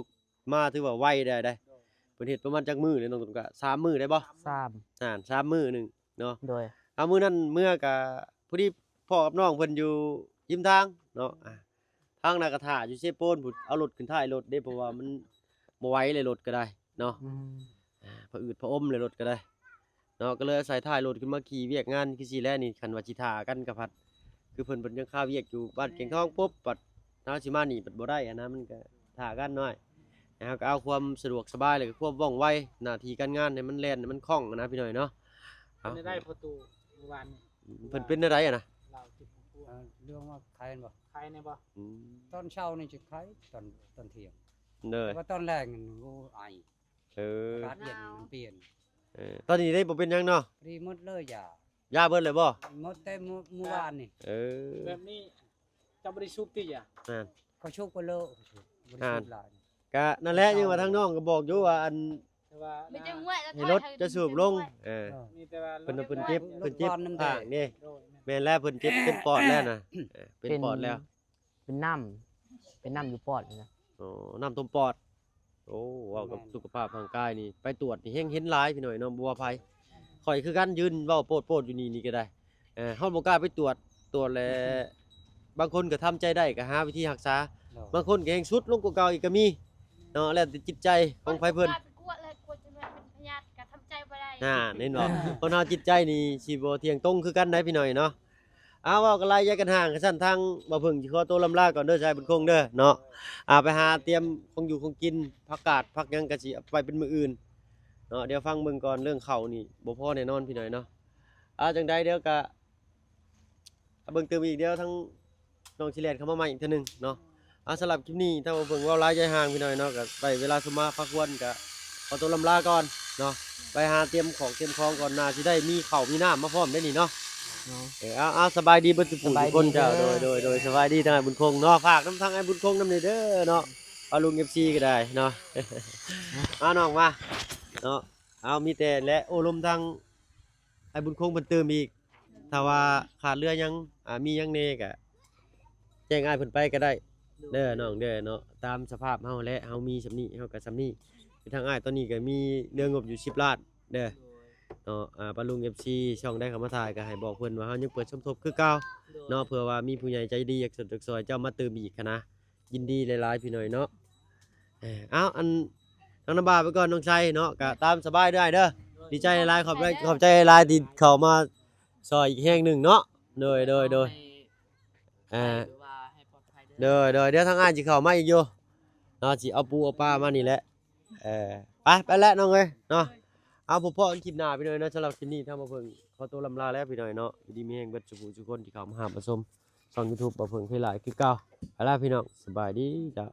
ມາຖືວ່າໄວໄດ້ ໄດ້ ໂດຍ ເພິ່ນເຮັດປະມານຈັກມື້ແລ້ວນ້ອງ? ກໍສາມມື້ໄດ້ບໍ່? ສາມ ອ່າ ສາມມື້ໜຶ່ງເນາະ. ໂດຍ ເອົາ ມື້ນັ້ນເມືອກະພໍດີພໍ້ກັບນ້ອງເພິ່ນຢູ່ຮິມທາງເນາະ ອ່າ ທາງນັ້ນກໍຖ້າຢູ່ເຊໂປນພຸ້ນ ເອົາລົດຂຶ້ນທ້າຍລົດເດ້ ເພາະວ່າມັນບໍ່ໄຫວເລີຍ ລົດກໍໄດ້ເນາະ ອືມ ອ່າ ຜະອືດຜະອົມເລີຍລົດກໍໄດ້ເນາະ ກໍເລີຍອາໄສທ້າຍລົດຂຶ້ນມາຂີ່ວຽກງານຄືຊີ້ແຫຼະນີ້. ຄັນວ່າຊິຖ້າກັນກໍພັດ ຄືເພິ່ນ ເພິ່ນຍັງຄາວຽກຢູ່ບ້ານແກ້ງທອງ ປຸບ ບັດເຮົາຊິມານີ້ບັດບໍ່ໄດ້ຫັ້ນນະ ມັນກໍຖ້າກັນໜ້ອຍ ແລ້ວເຮົາກໍເອົາຄວາມສະດວກສະບາຍ ແລ້ວກໍຄວາມວ່ອງໄວ ໜ້າທີ່ການງານໃຫ້ມັນແລ່ນ ໃຫ້ມັນຄ່ອງຫັ້ນນະ ພີ່ນ້ອງເນາະ. ເປັນແນວໃດພໍ່ຕູ້ມື້ວານນີ້? ເພິ່ນເປັນແນວໃດຫັ້ນນະ? ລາວເຈັບຫົວ ເອີ ເລື່ອງວ່າໄຂ້ແມ່ນບໍ່? ໄຂ້ແນ່ບໍ່? ອືມ ຕອນເຊົ້ານີ້ຈະໄຂ້ ຕອນ ຕອນທ່ຽງ ໂດຍ ແຕ່ວ່າຕອນແລງນັ້ນ ໂອ້ ໄອ ເອີ ອາກາດເຢັນມັນປ່ຽນ ເອີ ຕອນນີ້ໄດ້ບໍ່ເປັນຫຍັງເນາະ? ດີໝົດເລີຍ ຢາ ຢາເບິດເລີຍບໍ່? ໝົດແຕ່ມື້ ມື້ວານນີ້ ເອີ ແບບນີ້ເຈົ້າບໍ່ໄດ້ສູບຕິຢາ? ແມ່ນ ເຂົາສູບໄປເລີຍ ບໍ່ໄດ້ສູບຫຼາຍ ກະນັ້ນແຫຼະ ຍັງວ່າທາງນ້ອງກໍບອກຢູ່ວ່າ ອັນ ແຕ່ວ່າ ໃຫ້ລົດຈະສູບລົງ ເອີ ເອີ ມີແຕ່ວ່າ ເພິ່ນ ເພິ່ນເຈັບ ເພິ່ນເຈັບຂ້າງເດ້ ໂດຍ ແມ່ນ ແມ່ນແລ້ວ ເພິ່ນເຈັບ ເປັນປອດແລ້ວນະ ເອີ ເປັນປອດແລ້ວ ເປັນນ້ຳ ເປັນນ້ຳຢູ່ປອດນີ້ນະ ໂອ້ ນ້ຳຖ້ວມປອດ ໂອ້ ເວົ້າກັບ ແມ່ນ ສຸຂະພາບຮ່າງກາຍນີ້ ໄປຕວດນີ້ແຮງເຫັນຫຼາຍພີ່ນ້ອງເນາະ ບໍ່ວ່າໃຜ ຂ້ອຍຄືກັນ ຢືນເວົ້າໂປດໆຢູ່ນີ້ ນີ້ກໍໄດ້ ເອີ ເຮົາບໍ່ກ້າໄປຕວດ ຕວດແລ້ວ ບາງຄົນກໍທຳໃຈໄດ້ ກໍຫາວິທີຮັກສາ ໂດຍ ບາງຄົນກໍແຮງສຸດລົງກວ່າເກົ່າອີກກໍມີເນາະ ແລ້ວແຕ່ຈິດໃຈຂອງໃຜເພິ່ນ ໄປກວດ ແລ້ວກວດຈົນວ່າເປັນພະຍາດກໍທຳໃຈບໍ່ໄດ້ ອ່າ ເຫັນບໍ່ ຄົນເຮົາຈິດໃຈນີ້ຊິບໍ່ທ່ຽງຕົງຄືກັນໃດ໋ ພີ່ນ້ອງເນາະ. ເອົາ ເວົ້າກັນຫຼາຍ ຢ່າກັນຫ່າງ ຄັນຊັ້ນທາງບ່າວເຜິ້ງຊິຂໍຕົວລ່ຳລາກ່ອນເດີ ຊາຍບຸນຄົງເດີເນາະ ອ່າ ໄປຫາຕຽມຂອງຢູ່ຂອງກິນ ຜັກກາດ ຜັກຫຍັງກໍຊິເອົາໄປເປັນມື້ອື່ນເນາະ ດຽວຟັງເບິ່ງກ່ອນ ເລື່ອງເຂົ້ານີ້ບໍ່ພໍແນ່ນອນ ພີ່ນ້ອງເນາະ. ອ່າ ຈັ່ງໃດດຽວກະ ເບິ່ງຕື່ມອີກ ດຽວທາງນ້ອງຊິແລ່ນເຂົ້າມາໃໝ່ອີກເທື່ອໜຶ່ງເນາະ. ອ່າ ສຳລັບຄລິບນີ້ ທາງບ່າວເຜິ້ງເວົ້າຫຼາຍຢາຍຫ່າງ ພີ່ນ້ອງເນາະ ກໍໄດ້ເວລາສົມມາພາຄວນ ກໍຂໍຕົວລ່ຳລາກ່ອນເນາະ ໄປຫາຕຽມຂອງຕຽມຂອງກ່ອນ ໜ້າຊິໄດ້ມີເຂົ້າມີນ້ຳມາພ້ອມໄດ້ນີ້ເນາະ. ເນາະ ເອີ ເອົາ ເອົາ ສະບາຍດີເບິດທຸກຜູ້ທຸກຄົນ ເຈົ້າ ໂດຍ ໂດຍ ໂດຍ ສະບາຍດີທາງອ້າຍບຸນຄົງເນາະ ຝາກນຳທາງອ້າຍບຸນຄົງນຳແດ່ເດີເນາະ ເອົາ ລຸງ ເອັຟຊີ ກໍໄດ້ເນາະ ເອົາ ນ້ອງມາເນາະ ເອົາ ມີແຕ່ແຫຼະ ໂອ້ລົມທາງ ອ້າຍບຸນຄົງເພິ່ນຕື່ມອີກ ຖ້າວ່າຂາດເຫຼືອຫຍັງ ອ່າ ມີຫຍັງແດ່ກະແຈ້ງອ້າຍເພິ່ນໄປກໍໄດ້ເດີ ໂດຍ ນ້ອງເດີເນາະ. ຕາມສະພາບເຮົາແຫຼະ ເຮົາມີສ່ຳນີ້ ເຮົາກໍສ່ຳນີ້. ທາງອ້າຍຕອນນີ້ກໍມີເຫຼືອງົບຢູ່ສິບລ້ານເດີ ໂດຍ ເນາະ. ອ່າ ປ້າລຸງ ເອັຟຊີ ຊ່ອງໃດເຂົ້າມາຖ່າຍກໍໃຫ້ບອກເພິ່ນວ່າເຮົາຍັງເປີດສົມທົບຄືເກົ່າ ໂດຍ ເນາະ ເພື່ອວ່າມີຜູ້ໃຫຍ່ໃຈດີຢາກຊົດຢາກຊ່ອຍເຈົ້າມາຕື່ມອີກຫັ້ນນະ. ຍິນດີຫຼາຍໆ ພີ່ນ້ອງເນາະ. ເອີ ເອົາ ອັນ ທາງນ້ຳບາໄປກ່ອນ ນ້ອງໄຊເນາະ ກະຕາມສະບາຍເດີອ້າຍເດີ. ດີໃຈຫຼາຍໆ ຂອບໃຈ ຂອບໃຈຫຼາຍທີ່ເຂົ້າມາຊ່ອຍອີກແຮງໜຶ່ງເນາະ. ໂດຍ ໂດຍ ໂດຍ ເອີ ໂດຍ ໂດຍ ດຽວທາງອ້າຍຊິເຂົ້າມາອີກຢູ່ເນາະ ຊິເອົາປູເອົາປາມານີ້ແຫຼະ. ເອີ ໄປ ໄປແລ້ວນ້ອງເອີຍເນາະ. ເອົາ ພົບພໍ້ກັນຄລິບໜ້າ ພີ່ນ້ອງເນາະ. ສຳລັບຄລິບນີ້ ທາງບ່າວເຜິ້ງຂໍຕົວລ່ຳລາແລ້ວ ພີ່ນ້ອງເນາະ. ຢູ່ດີມີແຮງເບິດສູ່ຜູ້ສູ່ຄົນທີ່ເຂົ້າມາຮັບມາຊົມຊ່ອງຢູທູບບ່າວເຜິ້ງເພລາຍຄືເກົ່າ. ໄປແລ້ວ ພີ່ນ້ອງ ສະບາຍດີເຈົ້າ.